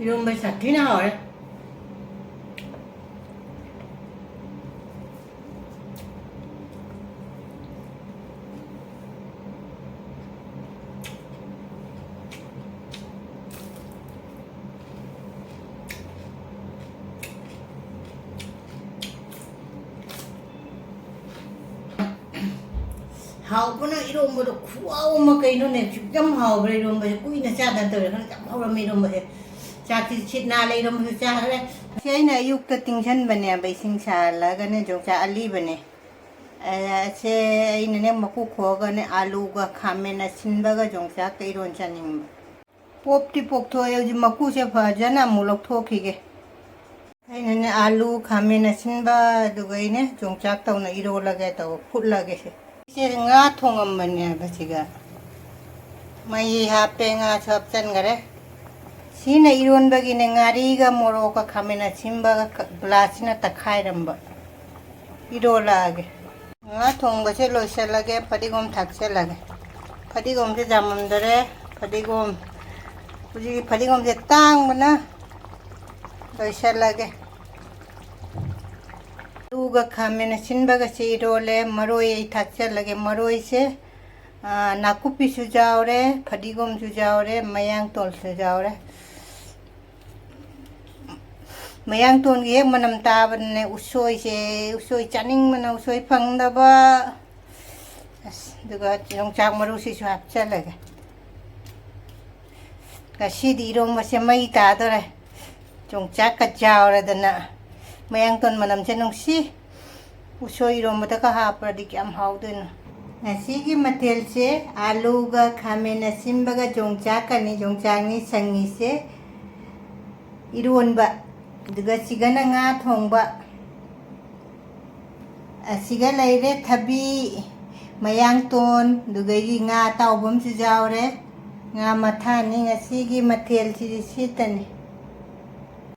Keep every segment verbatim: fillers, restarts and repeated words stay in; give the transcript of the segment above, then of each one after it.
ꯏꯔꯣꯝꯕ ꯁꯥꯊꯤꯅ ꯍꯥꯎꯔꯦ꯫ ꯍꯥꯎꯕꯅ ꯏꯔꯣꯝꯕꯗꯣ ꯈꯨꯍꯥꯎ ꯑꯃ ꯀꯩꯅꯣꯅꯦ, ꯑꯁꯨꯛ ꯌꯥꯝ ꯍꯥꯎꯕ꯭ꯔꯥ ꯏꯔꯣꯝꯕꯁꯦ? ꯀꯨꯏꯅ ꯆꯥꯗꯅ ꯇꯧꯔꯦ, ꯈꯪꯗꯦ, ꯌꯥꯝ ꯍꯥꯎꯔꯝꯃꯦ ꯏꯔꯣꯝꯕꯁꯦ꯫ ꯆꯥꯛꯁꯤ ꯁꯤꯠ ꯅꯥꯜꯂꯦ, ꯏꯔꯣꯝꯕꯁꯨ ꯆꯥꯈ꯭ꯔꯦ꯫ ꯁꯤ ꯑꯩꯅ ꯑꯌꯨꯛꯇ ꯇꯤꯡꯁꯟꯕꯅꯦꯕ, ꯏꯁꯤꯡ ꯁꯥꯍꯜꯂꯒꯅꯦ, ꯌꯣꯡꯆꯥꯛ ꯑꯂꯤꯕꯅꯦ꯫ ꯑ, ꯁꯦ ꯑꯩꯅꯅꯦ ꯃꯀꯨ ꯈꯣꯛꯑꯒꯅꯦ ꯑꯥꯂꯨꯒ ꯈꯥꯃꯦꯟ ꯑꯁꯤꯟꯕꯒ ꯌꯣꯡꯆꯥꯛꯀ ꯏꯔꯣꯟ ꯆꯥꯅꯤꯡꯕ꯫ ꯄꯣꯞꯇꯤ ꯄꯣꯞꯊꯣꯛꯑꯦ, ꯍꯧꯖꯤꯛ ꯃꯀꯨꯁꯦ ꯐꯖꯅ ꯑꯃꯨꯛ ꯂꯧꯊꯣꯛꯈꯤꯒꯦ꯫ ꯑꯩꯅꯅꯦ ꯑꯥꯂꯨ, ꯈꯥꯃꯦꯟ ꯑꯁꯤꯟꯕ, ꯑꯗꯨꯒ ꯑꯩꯅꯦ ꯌꯣꯡꯆꯥꯛ ꯇꯧꯅ ꯏꯔꯣꯜꯂꯒꯦ ꯇꯧꯕ, ꯐꯨꯠꯂꯒꯦ ꯁꯦ꯫ ꯏꯆꯦ ꯉꯥ ꯊꯣꯡꯉꯝꯕꯅꯦꯕ ꯁꯤꯒ꯫ ꯃꯍꯤ ꯍꯥꯞꯄꯦ, ꯉꯥꯁꯨ ꯍꯥꯞꯆꯟꯈꯔꯦ꯫ ꯁꯤꯅ ꯏꯔꯣꯟꯕꯒꯤꯅꯦ, ꯉꯥꯔꯤꯒ ꯃꯣꯔꯣꯛꯀ ꯈꯥꯃꯦꯟ ꯑꯁꯤꯟꯕꯒ ꯀ-, ꯒ꯭ꯂꯥꯁꯁꯤꯅ ꯇꯛꯈꯥꯏꯔꯝꯕ꯫ ꯏꯔꯣꯜꯂꯛꯑꯒꯦ꯫ ꯉꯥ ꯊꯣꯡꯕꯁꯦ ꯂꯣꯏꯁꯤꯜꯂꯒꯦ, ꯐꯗꯤꯒꯣꯝ ꯊꯥꯛꯆꯜꯂꯒꯦ꯫ ꯐꯗꯤꯒꯣꯝꯁꯦ ꯌꯥꯝꯃꯝꯗꯔꯦ꯫ ꯐꯗꯤꯒꯣꯝ, ꯍꯧꯖꯤꯛꯀꯤ ꯐꯗꯤꯒꯣꯝꯁꯦ ꯇꯥꯡꯕꯅ ꯂꯣꯏꯁꯤꯜꯂꯒꯦ꯫ ꯑꯂꯨꯒ ꯈꯥꯃꯦꯟ ꯑꯁꯤꯟꯕꯒꯁꯦ ꯏꯔꯣꯜꯂꯦ꯫ ꯃꯔꯣꯏ ꯑꯩ ꯊꯥꯛꯆꯜꯂꯒꯦ꯫ ꯃꯔꯣꯏꯁꯦ, ꯑꯥ, ꯅꯥꯀꯨꯞꯄꯤꯁꯨ ꯌꯥꯎꯔꯦ, ꯐꯗꯤꯒꯣꯝꯁꯨ ꯌꯥꯎꯔꯦ, ꯃꯌꯥꯡꯇꯣꯜꯁꯨ ꯌꯥꯎꯔꯦ꯫ ꯃꯌꯥꯡꯇꯣꯟꯒꯤ ꯍꯦꯛ ꯃꯅꯝ ꯇꯥꯕꯗꯅꯦ ꯎꯁꯣꯏꯁꯦ, ꯎꯁꯣꯏ ꯆꯥꯅꯤꯡꯕꯅ ꯎꯁꯣꯏ ꯐꯪꯗꯕ꯫ ꯑꯁ, ꯑꯗꯨꯒ ꯌꯣꯡꯆꯥꯛ ꯃꯔꯨꯁꯤꯁꯨ ꯍꯥꯞꯆꯜꯂꯒꯦ꯫ ꯉꯁꯤꯗꯤ ꯏꯔꯣꯝꯕꯁꯦ ꯃꯩ ꯇꯥꯗꯣꯔꯦ꯫ ꯌꯣꯡꯆꯥꯛꯀ ꯌꯥꯎꯔꯗꯅ꯫ ꯃꯌꯥꯡꯇꯣꯟ ꯃꯅꯝꯁꯦ ꯅꯨꯡꯁꯤ꯫ ꯎꯁꯣꯏ ꯏꯔꯣꯝꯕꯗꯒ ꯍꯥꯞꯄ꯭ꯔꯗꯤ ꯀꯌꯥꯝ ꯍꯥꯎꯗꯣꯏꯅꯣ꯫ ꯉꯁꯤꯒꯤ ꯃꯊꯦꯜꯁꯦ ꯑꯥꯂꯨꯒ ꯈꯥꯃꯦꯟ ꯑꯁꯤꯟꯕꯒ ꯌꯣꯡꯆꯥꯛꯀꯅꯤ꯫ ꯌꯣꯡꯆꯥꯛꯅꯤ ꯁꯪꯉꯤꯁꯦ꯫ ꯏꯔꯣꯟꯕ, ꯑꯗꯨꯒ ꯁꯤꯒꯅ ꯉꯥ ꯊꯣꯡꯕ꯫ ꯑꯁꯤꯒ ꯂꯩꯔꯦ ꯊꯕꯤ, ꯃꯌꯥꯡꯇꯣꯟ, ꯑꯗꯨꯗꯒꯤ ꯉꯥ ꯑꯇꯥꯎꯕ ꯑꯃꯁꯨ ꯌꯥꯎꯔꯦ꯫ ꯉꯥ ꯃꯊꯥꯅꯤ ꯉꯁꯤꯒꯤ ꯃꯊꯦꯜꯁꯤꯗꯤ ꯁꯤꯇꯅꯤ꯫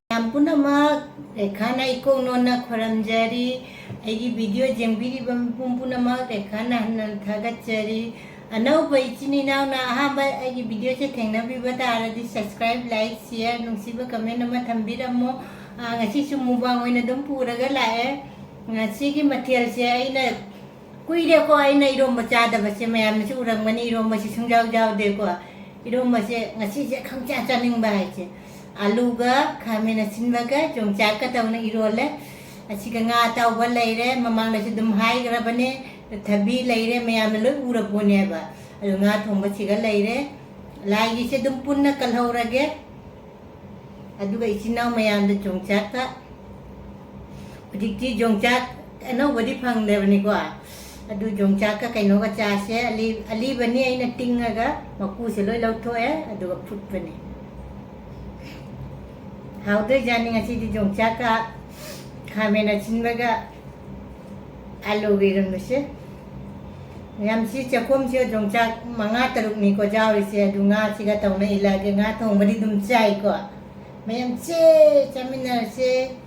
ꯃꯌꯥꯝ ꯄꯨꯝꯅꯃꯛ ꯔꯦꯈꯥꯅ ꯏꯀꯣꯛ ꯅꯣꯟꯅ ꯈꯣꯏꯔꯝꯖꯔꯤ꯫ ꯑꯩꯒꯤ video ꯌꯦꯡꯕꯤꯔꯤꯕ ꯃꯤꯄꯨꯝ ꯄꯨꯝꯅꯃꯛ ꯔꯦꯈꯥꯅ ꯍꯟꯅ ꯊꯥꯒꯠꯆꯔꯤ꯫ ꯑꯅꯧꯕ ꯏꯆꯤꯟ ꯏꯅꯥꯎꯅ ꯑꯍꯥꯟꯕ ꯑꯩꯒꯤ videoꯁꯦ ꯊꯦꯡꯅꯕꯤꯕ ꯇꯥꯔꯗꯤ subscribe, like, share, ꯅꯨꯡꯁꯤꯕ comment ꯑꯃ ꯊꯝꯕꯤꯔꯝꯃꯣ꯫ ꯑꯥ, ꯉꯁꯤꯁꯨ mukbang ꯑꯣꯏꯅ ꯑꯗꯨꯝ ꯄꯨꯔꯒ ꯂꯥꯛꯑꯦ꯫ ꯉꯁꯤꯒꯤ ꯃꯊꯦꯜꯁꯦ ꯑꯩꯅ, ꯀꯨꯏꯔꯦꯀꯣ ꯑꯩꯅ ꯏꯔꯣꯝꯕ ꯆꯥꯗꯕꯁꯦ, ꯃꯌꯥꯝꯅꯁꯨ ꯎꯔꯝꯒꯅꯤ, ꯏꯔꯣꯝꯕꯁꯦ ꯁꯨꯡꯌꯥꯎ ꯌꯥꯎꯗꯦꯀꯣ꯫ ꯏꯔꯣꯝꯕꯁꯦ ꯉꯁꯤꯁꯦ ꯈꯪꯆꯥ ꯆꯥꯅꯤꯡꯕ ꯍꯥꯏꯁꯦ꯫ ꯑꯂꯨꯒ ꯈꯥꯃꯦꯟ ꯑꯁꯤꯟꯕꯒ ꯌꯣꯡꯆꯥꯛꯀ ꯇꯧꯅ ꯏꯔꯣꯜꯂꯦ꯫ ꯑꯁꯤꯒ ꯉꯥ ꯑꯇꯥꯎꯕ ꯂꯩꯔꯦ, ꯃꯃꯥꯡꯗꯁꯨ ꯑꯗꯨꯝ ꯍꯥꯏꯈ꯭ꯔꯕꯅꯦ꯫ ꯊꯕꯤ ꯂꯩꯔꯦ, ꯃꯌꯥꯝꯅ ꯂꯣꯏ ꯎꯔꯄꯣꯠꯅꯦꯕ꯫ ꯑꯗꯨ ꯉꯥ ꯊꯣꯡꯕꯁꯤꯒ ꯂꯩꯔꯦ꯫ ꯂꯥꯏꯒꯤꯁꯦ ꯑꯗꯨꯝ ꯄꯨꯟꯅ ꯀꯜꯍꯧꯔꯒꯦ꯫ ꯑꯗꯨꯒ ꯏꯆꯤꯟ ꯏꯅꯥꯎ ꯃꯌꯥꯝꯗ ꯌꯣꯡꯆꯥꯛꯀ, ꯍꯧꯖꯤꯛꯇꯤ ꯌꯣꯡꯆꯥꯛ ꯑꯅꯧꯕꯗꯤ ꯐꯪꯗꯕꯅꯤꯀꯣ꯫ ꯑꯗꯨ ꯌꯣꯡꯆꯥꯛꯀ ꯀꯩꯅꯣꯒ ꯆꯥꯁꯦ꯫ ꯑꯂꯤ-, ꯑꯂꯤꯕꯅꯤ ꯑꯩꯅ ꯇꯤꯡꯉꯒ ꯃꯀꯨꯁꯦ ꯂꯣꯏ ꯂꯧꯊꯣꯛꯑꯦ, ꯑꯗꯨꯒ ꯐꯨꯠꯄꯅꯤ꯫ ꯍꯥꯎꯗꯣꯏꯖꯥꯠꯅꯤ ꯉꯁꯤꯗꯤ ꯌꯣꯡꯆꯥꯛꯀ ꯈꯥꯃꯦꯟ ꯑꯁꯤꯟꯕꯒ ꯑꯂꯨꯒ ꯏꯔꯣꯟꯕꯁꯦ꯫ ꯃꯌꯥꯝ ꯁꯤ ꯆꯥꯛꯈꯨꯝꯁꯦ ꯌꯣꯡꯆꯥꯛ ꯃꯉꯥ ꯇꯔꯨꯛꯅꯤꯀꯣ ꯌꯥꯎꯔꯤꯁꯦ, ꯑꯗꯨ ꯉꯥꯁꯤꯒ ꯇꯧꯅ ꯏꯜꯂꯛꯑꯒꯦ꯫ ꯉꯥ ꯊꯣꯡꯕꯗꯤ ꯑꯗꯨꯝ ꯆꯥꯏꯀꯣ꯫ ꯃꯌꯥꯝ ꯆꯦ ꯆꯥꯃꯤꯟꯅꯔꯁꯦ꯫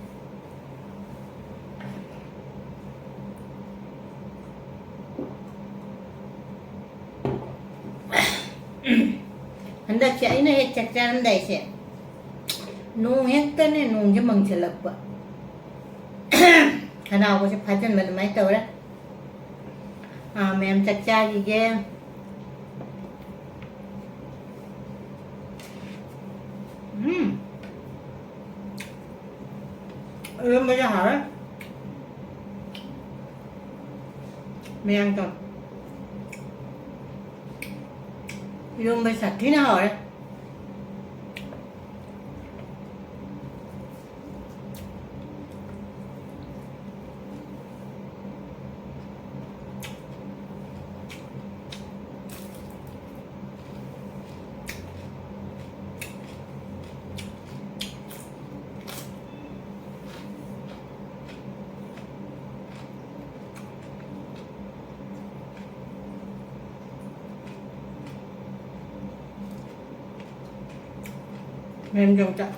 ꯍꯟꯗꯛꯁꯦ ꯑꯩꯅ ꯍꯦꯛ ꯆꯥꯛ ꯆꯥꯔꯝꯗꯥꯏꯁꯦ, ꯅꯣꯡ ꯍꯦꯛꯇꯅꯦ, ꯅꯣꯡꯁꯦ ꯃꯪꯁꯤꯜꯂꯛꯄ꯫ ꯈꯅꯥꯎꯒꯁꯦ ꯐꯥꯖꯤꯟꯕ ꯑꯗꯨꯃꯥꯏꯅ ꯇꯧꯔꯦ꯫ ꯑꯥ, ꯃꯌꯥꯝ ꯆꯥꯛ ꯆꯥꯈꯤꯒꯦ꯫ ꯎꯝ꯫ ꯏꯔꯣꯟꯕꯁꯦ ꯍꯥꯎꯋꯦ꯫ ꯃꯌꯥꯡ ꯇꯣꯟ꯫ ꯏꯔꯣꯟꯕ ꯁꯥꯊꯤꯅ ꯍꯥꯎꯔꯦ꯫ ꯃꯦꯝ ꯌꯣꯡꯆꯥꯛ꯫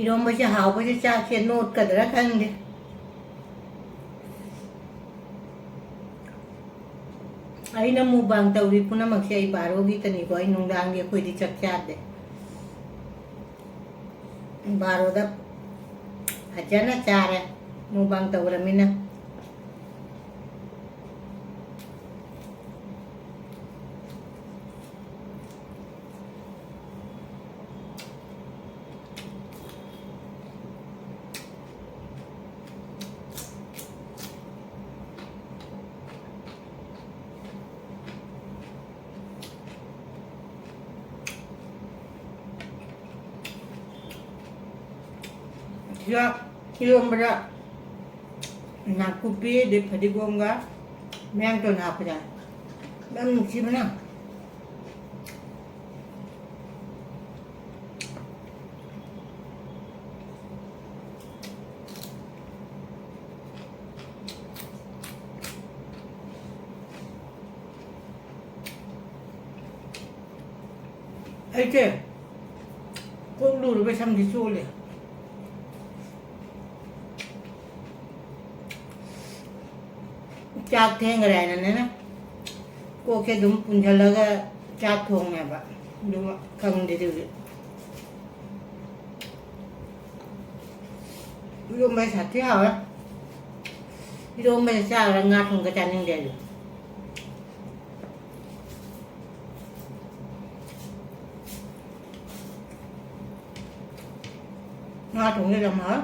ꯏꯔꯣꯝꯕꯁꯦ ꯍꯥꯎꯕꯁꯦ ꯆꯥꯛꯁꯦ ꯅꯣꯠꯀꯗ꯭ꯔꯥ ꯈꯪꯗꯦ꯫ ꯑꯩꯅ ꯃꯨꯛꯕꯥꯡ ꯇꯧꯔꯤ ꯄꯨꯝꯅꯃꯛꯁꯦ ꯑꯩ ꯕꯥꯔꯣꯒꯤꯇꯅꯤꯀꯣ꯫ ꯑꯩ ꯅꯨꯡꯗꯥꯡꯒꯤ ꯑꯩꯈꯣꯏꯗꯤ ꯆꯥꯛ ꯆꯥꯗꯦ꯫ ꯕꯥꯔꯣꯗ ꯐꯖꯅ ꯆꯥꯔꯦ, ꯃꯨꯛꯕꯥꯡ ꯇꯧꯔꯃꯤꯅ꯫ ꯁꯤꯗ ꯏꯔꯣꯝꯕꯗ ꯅꯥꯀꯨꯞꯄꯤ ꯑꯗꯩ ꯐꯗꯤꯒꯣꯝꯒ ꯃꯌꯥꯡꯇꯣꯟ ꯍꯥꯞꯄꯗ ꯌꯥꯝ ꯅꯨꯡꯁꯤꯕꯅ꯫ ꯑꯩꯁꯦ ꯀꯣꯛ ꯂꯨꯔꯨꯕꯩ ꯁꯝꯁꯦ ꯆꯣꯠꯂꯦ꯫ ꯆꯥꯛ ꯊꯦꯡꯈ꯭ꯔꯦ ꯍꯥꯏꯅꯅꯦ ꯀꯣꯛꯁꯦ ꯑꯗꯨꯝ ꯄꯨꯟꯁꯤꯜꯂꯒ ꯆꯥꯛ ꯊꯣꯡꯉꯦꯕ, ꯑꯗꯨꯒ ꯈꯪꯗꯦ ꯑꯗꯨꯒꯤ꯫ ꯏꯔꯣꯝꯕꯁꯦ ꯁꯥꯊꯤ ꯍꯥꯎꯋꯦ꯫ ꯏꯔꯣꯝꯕꯁꯦ ꯆꯥꯕꯗ ꯉꯥ ꯊꯣꯡꯕ ꯆꯥꯅꯤꯡꯗꯦ ꯑꯩꯗꯤ꯫ ꯉꯥ ꯊꯣꯡꯕꯁꯦ ꯌꯥꯝ ꯍꯥꯎꯋꯦ꯫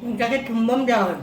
ꯌꯣꯡꯆꯥꯛꯁꯦ ꯊꯨꯝꯕ ꯑꯃ ꯌꯥꯎꯋꯦ꯫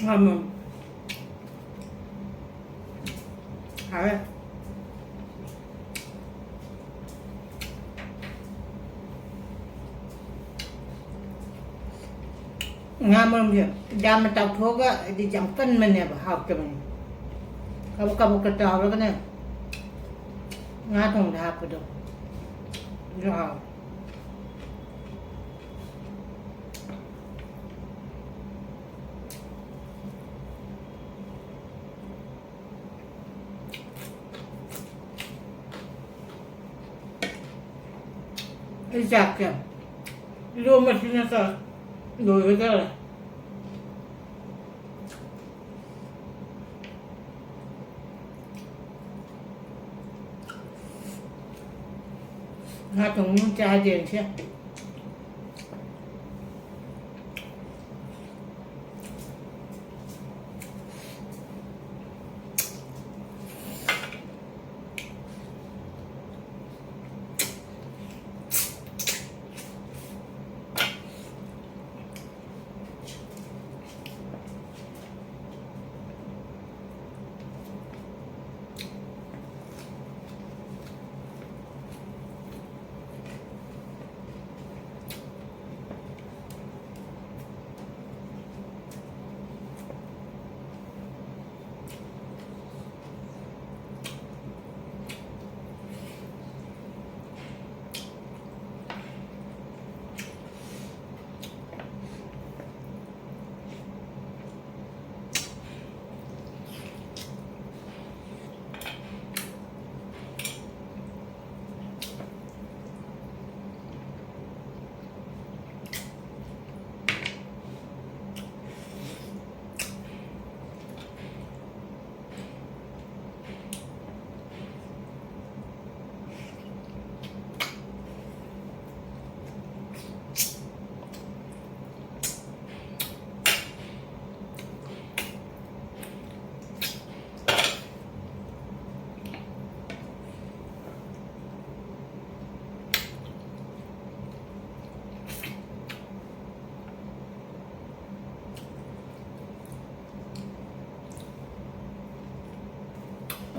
ꯎꯝ꯫ ꯍꯥꯎꯋꯦ꯫ ꯉꯥ ꯃꯔꯨꯝꯁꯦ ꯌꯥꯝꯅ ꯇꯥꯎꯊꯣꯛꯑꯒ ꯍꯥꯏꯗꯤ ꯌꯥꯝ ꯀꯟꯕꯅꯦꯕ, ꯍꯥꯎꯇꯕꯅꯦ꯫ ꯀꯕꯛ ꯀꯕꯛꯀ ꯇꯥꯎꯔꯒꯅꯦ ꯉꯥ ꯊꯣꯡꯕꯗ ꯍꯥꯞꯄꯗꯣ ꯑꯗꯨꯁꯨ ꯍꯥꯎꯋꯦ꯫ ꯑꯩ ꯆꯥꯛꯁꯦ ꯏꯔꯣꯝꯕꯁꯤꯅ ꯆꯥꯛ ꯂꯣꯏꯒꯗꯧꯔꯦ꯫ ꯉꯥ ꯊꯣꯡꯕ ꯆꯥꯗꯦ ꯉꯁꯤ꯫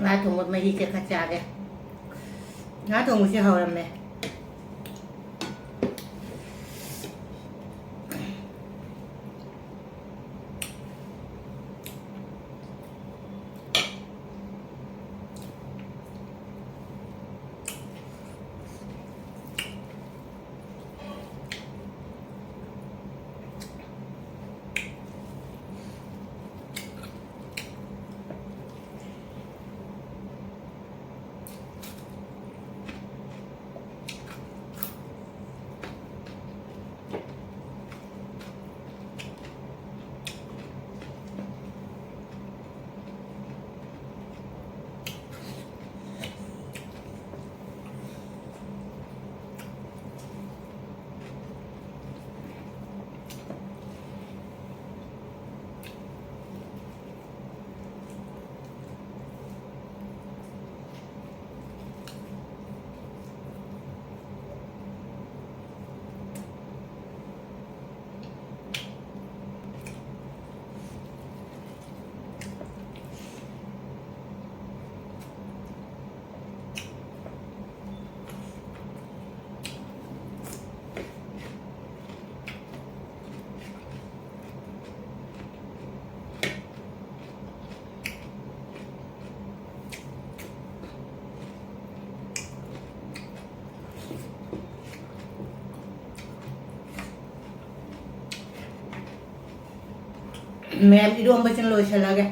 ꯉꯥ ꯊꯣꯡꯕ ꯃꯍꯤꯁꯦ ꯈꯔ ꯆꯥꯒꯦ꯫ ꯉꯥ ꯊꯣꯡꯕꯁꯦ ꯍꯧꯔꯝꯃꯦ꯫ ꯃꯌꯥꯝ, ꯏꯔꯣꯝꯕꯁꯤꯅ ꯂꯣꯏꯁꯤꯜꯂꯒꯦ꯫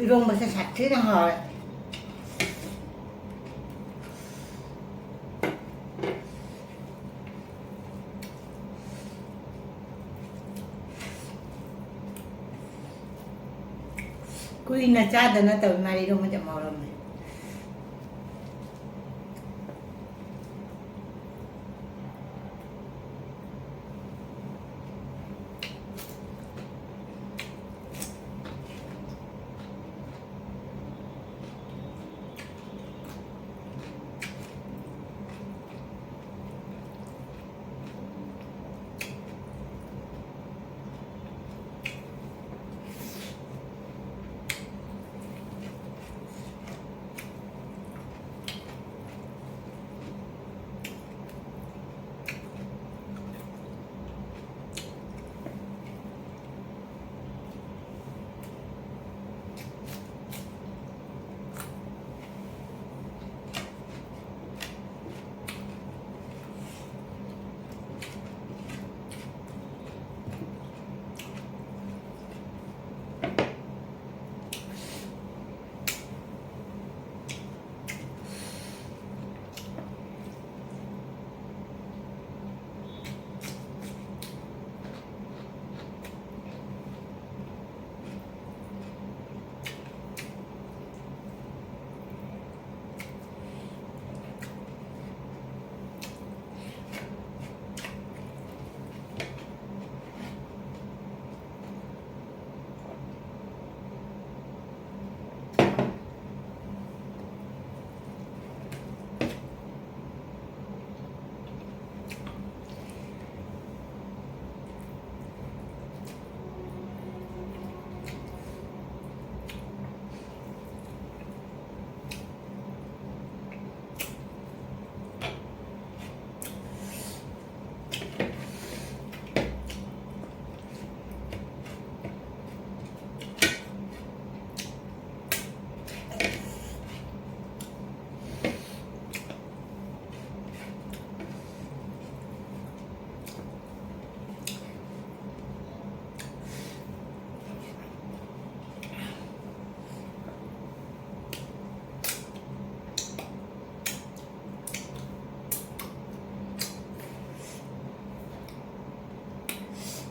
ꯏꯔꯣꯝꯕꯁꯦ ꯁꯥꯊꯤꯅ ꯍꯥꯎꯋꯦ꯫ ꯀꯨꯏꯅ ꯆꯥꯗ ꯅꯠꯇꯕ ꯃꯥꯗꯤ ꯏꯔꯣꯝꯕꯁꯦ ꯌꯥꯝ ꯍꯥꯎꯔꯝꯃꯦ꯫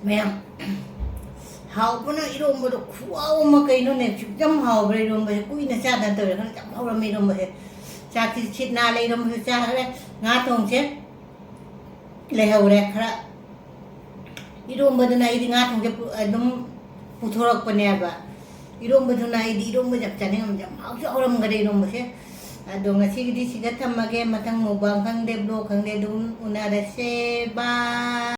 ꯃꯌꯥꯝ, ꯍꯥꯎꯕꯅ ꯏꯔꯣꯝꯕꯗꯣ ꯈꯨꯍꯥꯎ ꯑꯃ ꯀꯩꯅꯣꯅꯦ, ꯁꯨꯛ ꯌꯥꯝ ꯍꯥꯎꯕ꯭ꯔꯥ ꯏꯔꯣꯝꯕꯁꯦ꯫ ꯀꯨꯏꯅ ꯆꯥꯗꯅ ꯇꯧꯔꯦ, ꯈꯔ ꯌꯥꯝ ꯍꯥꯎꯔꯝꯃꯦ ꯏꯔꯣꯝꯕꯁꯦ꯫ ꯆꯥꯛꯁꯤ ꯁꯤꯠ ꯅꯥ ꯂꯩꯔꯝꯕꯁꯨ ꯆꯥꯈ꯭ꯔꯦ꯫ ꯉꯥ ꯊꯣꯡꯁꯦ ꯂꯩꯍꯧꯔꯦ ꯈꯔ꯫ ꯏꯔꯣꯝꯕꯗꯨꯅ ꯑꯩꯗꯤ ꯉꯥ ꯊꯣꯡꯁꯦ ꯄꯨ-, ꯑꯗꯨꯝ ꯄꯨꯊꯣꯔꯛꯄꯅꯦꯕ꯫ ꯏꯔꯣꯝꯕꯗꯨꯅ ꯑꯩꯗꯤ ꯏꯔꯣꯝꯕ ꯌꯥꯝ ꯆꯥꯅꯤꯡꯉꯝ-, ꯌꯥꯝ ꯍꯥꯎꯁꯨ ꯍꯥꯎꯔꯝꯒꯅꯤ ꯏꯔꯣꯝꯕꯁꯦ꯫ ꯑꯗꯣ ꯉꯁꯤꯒꯤꯗꯤ ꯁꯤꯗ ꯊꯝꯃꯒꯦ꯫ ꯃꯊꯪ mukbang ꯈꯪꯗꯦ, vlog ꯈꯪꯗꯦ, ꯑꯗꯨꯝ ꯎꯅꯔꯁꯦ꯫ Bye꯫